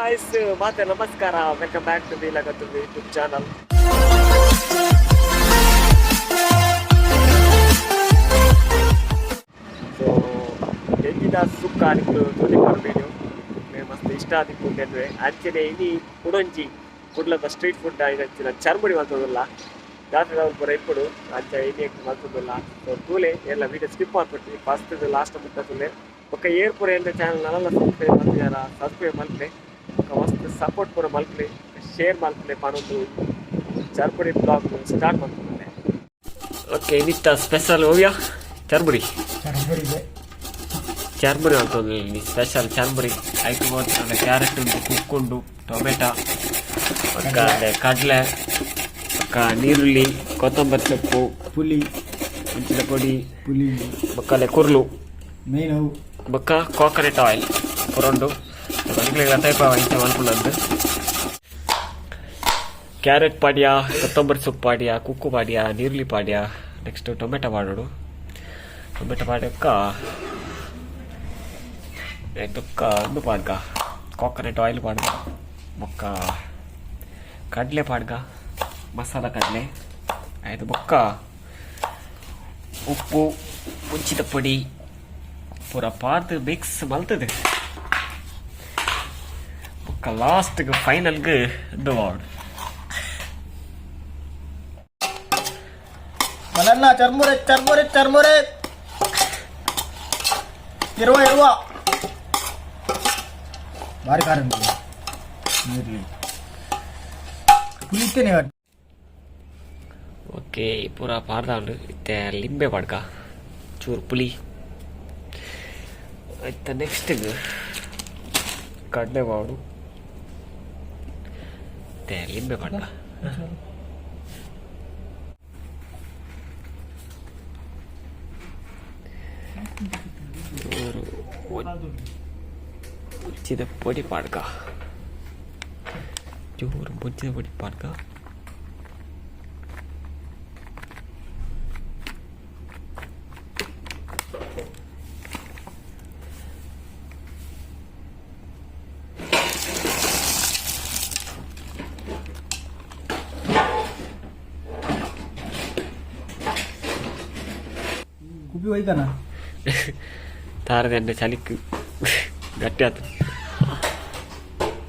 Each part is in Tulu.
Guys, ಮಾತೆ ನಮಸ್ಕಾರ. Welcome back to ಬೀಲಗತ್ತು YouTube channel. So ಎಂಜಿನ ಸುಕ್ಕ ನಿಕ್ಲು ತೋಜಿಪ್ಪರು ವೀಡಿಯೋ ಮಸ್ತ್ ಇಷ್ಟ ಆದಿಪ್ಪು ಅಂದ್ವೆ. ಅಂಚನೆ ಇನಿ ಕುಡೊಂಜಿ ಕುಡ್ಲದ ಸ್ಟ್ರೀಟ್ ಫುಡ್ ಆಯ್ದಂಚಿನ ಚರ್ಮುರಿ ಮಲ್ತೊಂದುಲ್ಲ. ಜಾತ್ರೆ ಪೂರ ಇಪ್ಪುಡು ಅಂಚ ಇನಿ ಮಲ್ತೊಂದುಲ್ಲ. ಸೊ ತೂಲೆ ಎಲ್ಲ ವೀಡಿಯೋ ಸ್ಕಿಪ್ ಮಾಡ್ಬಿಟ್ಟು ಫಸ್ಟ್ ಲಾಸ್ಟ್ ಮುಟ್ಟ ತೂಲೆ. ಬೊಕ್ಕ ಏರ್ ಪೂರ ಎಲ್ಲ ಚಾನಲ್ ನಲ್ಲ ಸಬ್ಸ್ಕ್ರೈಬ್ ಮಲ್ತಿದಾರ ಸಬ್ಸ್ಕ್ರೈಬ್ ಮಲ್ಪಲೆ, ಬೊಕ್ಕ ಮಸ್ತ್ ಸಪೋರ್ಟ್ ಪೂರ ಮಲ್ಪಲೆ, ಶೇರ್ ಮಲ್ಪಲೆ ಪನೊಂದು ಚರ್ಮುರಿ ಬ್ಲಾಗ್ ಸ್ಟಾರ್ಟ್ ಮಲ್ತೊಂದುಲ್ಲೆ. ಓಕೆ, ಇನ್ನಿತ್ತ ಸ್ಪೆಷಲ್ ಓವ್ಯ ಚರ್ಮುರಿ. ಚರ್ಮುರಿ ಮಲ್ತೊಂದು ಇಲ್ಲಿ ಸ್ಪೆಷಲ್ ಚರ್ಮುರಿ. ಐಕ್ ಮಾತ್ರ ಕ್ಯಾರೆಟ್ ಉಂಟು, ಕುಕ್ಕುಂಡು, ಟೊಮೆಟೊ, ಬೊಕ್ಕ ಕಡಲೆ, ಬೊಕ್ಕ ನೀರುಳ್ಳಿ, ಕೊತ್ತಂಬರಿ ಸೊಪ್ಪು, ಪುಲಿ, ಮುಂಚಿನ ಪೊಡಿ, ಪುಲಿ, ಬೊಕ್ಕಲೆ ಕುರ್ಲು, ಮೇನ್ ಅವು. ಬೊಕ್ಕ ಕೋಕೋನಟ್ ಆಯಿಲ್ ಪುರಂಡು ನಿಕ್ಲೆಗ್ ತೈಪ ಇಂಚ ಮಲ್ಪುನಂದು. ಕ್ಯಾರೆಟ್ ಪಾಡ್ಯ, ಕೊತ್ತಂಬರಿ ಸೊಪ್ಪು ಪಾಡ್ಯ, ಕುಕ್ಕು ಪಾಡ್ಯ, ನೀರುಳ್ಳಿ ಪಾಡ್ಯ, ನೆಕ್ಸ್ಟ್ ಟೊಮೆಟೊ ಪಾಡೋಡು. ಟೊಮೆಟೊ ಪಾಡ್ಯಕ್ಕ ಬೊಕ್ಕ ಉಂದು ಪಾಡ್ಗ, ಕೋಕೋನಟ್ ಆಯಿಲ್ ಪಾಡ್ಗ, ಬೊಕ್ಕ ಕಡಲೆ ಪಾಡ್ಗ, ಮಸಾಲ ಕಡಲೆ ಆಯ್ತು. ಬೊಕ್ಕ ಉಪ್ಪು, ಮುಂಚಿದ ಪೊಡಿ ಪೂರ ಪಾರ್ದ್ ಮಿಕ್ಸ್ ಮಲ್ತದೆ. ಬೊಕ್ಕ ಲಾಸ್ಟ್ಗೆ ಫೈನಲ್ಗೆ ಇದು ವಾಡು. ಮಲನ್ನ ಚರ್ಮುರೆ ಚರ್ಮುರೆ ಚರ್ಮುರೆ ಇರುವ ಇರುವ ಭಾರಿ ಖಾರ ಉಂಟು. ನೀರ್ಲಿ ಪುಲಿತೇನೆ. ಓಕೆ, ಪೂರ ಪಾರ್ದಾಂಡು. ಇತ್ತೆ ಲಿಂಬೆ ಪಾಡ್ಕ, ಚೂರು ಪುಲಿ. ಇತ್ತ ನೆಕ್ಸ್ಟ್ ಕಡಲೆ ಪಾಡು, ಇತ್ತೆ ಲಿಂಬೆ ಪಾಡ್ಕ. ಚೂರು ಮುಂಚಿದ ಪೊಡಿ ಪಾಡ್ಕ, ಚೂರು ಮುಂಚಿನ ಪೊಡಿ ಪಾಡ್ಕ. ಕುಪ್ಪಿ ಒಯ್ಕನ. ತಾರದೆ ಚಲಿಕ್ ಗಟ್ಟಿ ಆತು.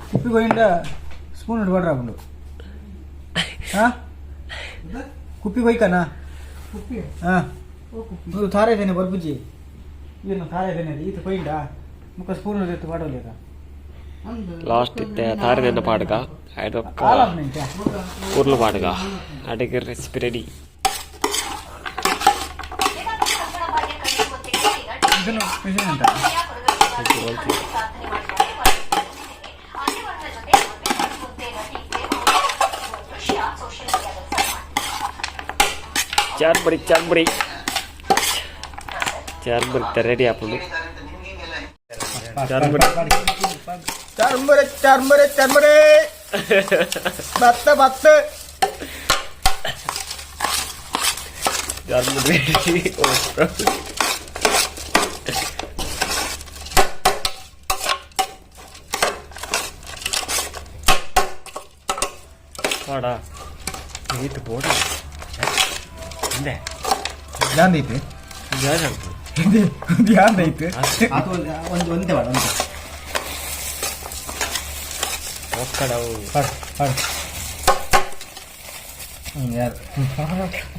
ಕುಪ್ಪಿ ಕೊಯ್ಯಿಂದ ಸ್ಪೂನ್ ಹಿಡ್ಬಾಡ್ರ ಹಾಕೊಂಡು. ಹಾ, ಕುಪ್ಪಿ ಕೊಯ್ಕನ. ಹಾ, ಇದು ತಾರ ಇದ್ದೇನೆ ಬರ್ಬುಜ್ಜಿ. ಏನು ತಾರ ಇದ್ದೇನೆ ಈತ ಕೊಯ್ಯಿಂದ ಮುಖ ಸ್ಪೂನ್ ಎತ್ತು ಪಾಡೋಲೇಕ. ಲಾಸ್ಟ್ ಇತ್ತೆ ತಾರದೆನ್ನ ಪಾಡ್ಗ ಐದೊಕ್ಕ ಕುರ್ಲು ಪಾಡ್ಗ. ಅಡಿಗೆ ರೆಸಿಪಿ ರೆಡಿ. ಇದನ್ನು ಮಿಷನ್ ಅಂತ. ಚಾರ್ಮುರಿ ಚಾರ್ಮುರಿ ಚಾರ್ಮುರಿ ರೆಡಿ ಆಪುಂಡು ಚಾರ್ಮುರಿ. ಚರ್ಮುರೆ ಚರ್ಮುರೆ ಚರ್ಮುರೆ ಬತ್ತ ಬತ್ತ. ಚಾರ್ಮುರಿ ರೆಡಿ. ವಾಡಾ ಈತ್ ಬೋಡ ಇಂದೆ. ಯಾಂದೈತೆ? ಯಾರು? ಯಾಂದೈತೆ? ಒಂದು ಒಂದೇ ಮಾಡು, ಒಂದೇ. ಒಕ್ಕಡವು. ಪಾಡು ಪಾಡು. ಹ್ಞೂ, ಯಾರು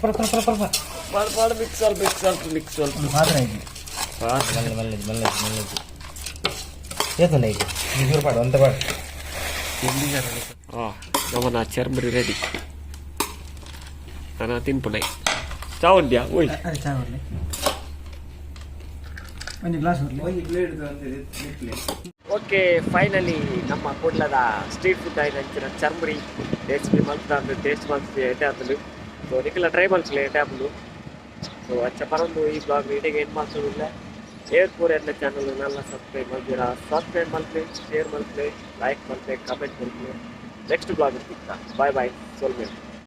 ಪರ ಪರ ಪರ ಪರ. ಪಾಡು ಪಾಡು. ಮಿಕ್ಸ್ ಸ್ವಲ್ಪ, ಮಿಕ್ಸ್ ಸ್ವಲ್ಪ, ಮಿಕ್ಸ್ ಸ್ವಲ್ಪ. ಒಂದು ಪಾತ್ರ ಐತಿ. ಮಲ್ಲೆ ಮಲ್ಲೆ ಮಲ್ಲೆ ಮಲ್ಲೆ. ಏತಲ್ಲ ಐತಿ. ನೀರು ಪಾಡು ಅಂತ ಪಾಡು. ಹಾಂ, ನಮ್ಮನ ಚರ್ಮರಿ ರೆಡಿ. ನಾನು ತಿನ್ಪುಣೆ ಚಾವುಂಡ್ಯಾ ಓಯ್. ಅರೆ, ಚಾ ಬರಲಿ, ಒಂದು ಗ್ಲಾಸ್ ಬರಲಿ. ಓಕೆ, ಫೈನಲಿ ನಮ್ಮ ಕುಡ್ಲದ ಸ್ಟ್ರೀಟ್ ಫುಡ್ ಆಯ್ತು ಚರ್ಮುರಿ ಟೇಸ್ಟ್ ಮಲ್ತಂದು ಟೇಸ್ಟ್ ಮಲ್ತ್ ಎಡ್ಡೆ ಆತುಂಡು. ಸೊ ನಿಕಲ ಟ್ರೈ ಮಲ್ಪಲೆ, ಎಡ್ಡೆ ಆಪುಂಡು. ಸೊ ಅಂಚ ಪರೊಂದು ಈ ಬ್ಲಾಗ್ ಇಡೆಗೆ ಎಂಡ್ ಮಲ್ತೊಂದುಲ್ಲೆ. ಏರ್ ಪೂರ ಎನ್ನ ಚಾನಲ್ ನಲ್ಲ ಸಬ್ಸ್ಕ್ರೈಬ್ ಮಲ್ದಿರ ಸಬ್ಸ್ಕ್ರೈಬ್ ಮಲ್ಪಲೆ, ಶೇರ್ ಮಲ್ಪಲೆ, ಲೈಕ್ ಮಲ್ಪಲೆ, ಕಮೆಂಟ್ ಮಲ್ಪಲೆ. ನೆಕ್ಸ್ಟ್ ಬ್ಲಾಗ್ ಸಿಕ್ತ. Bye bye. ಸೊಲ್ಮೆ.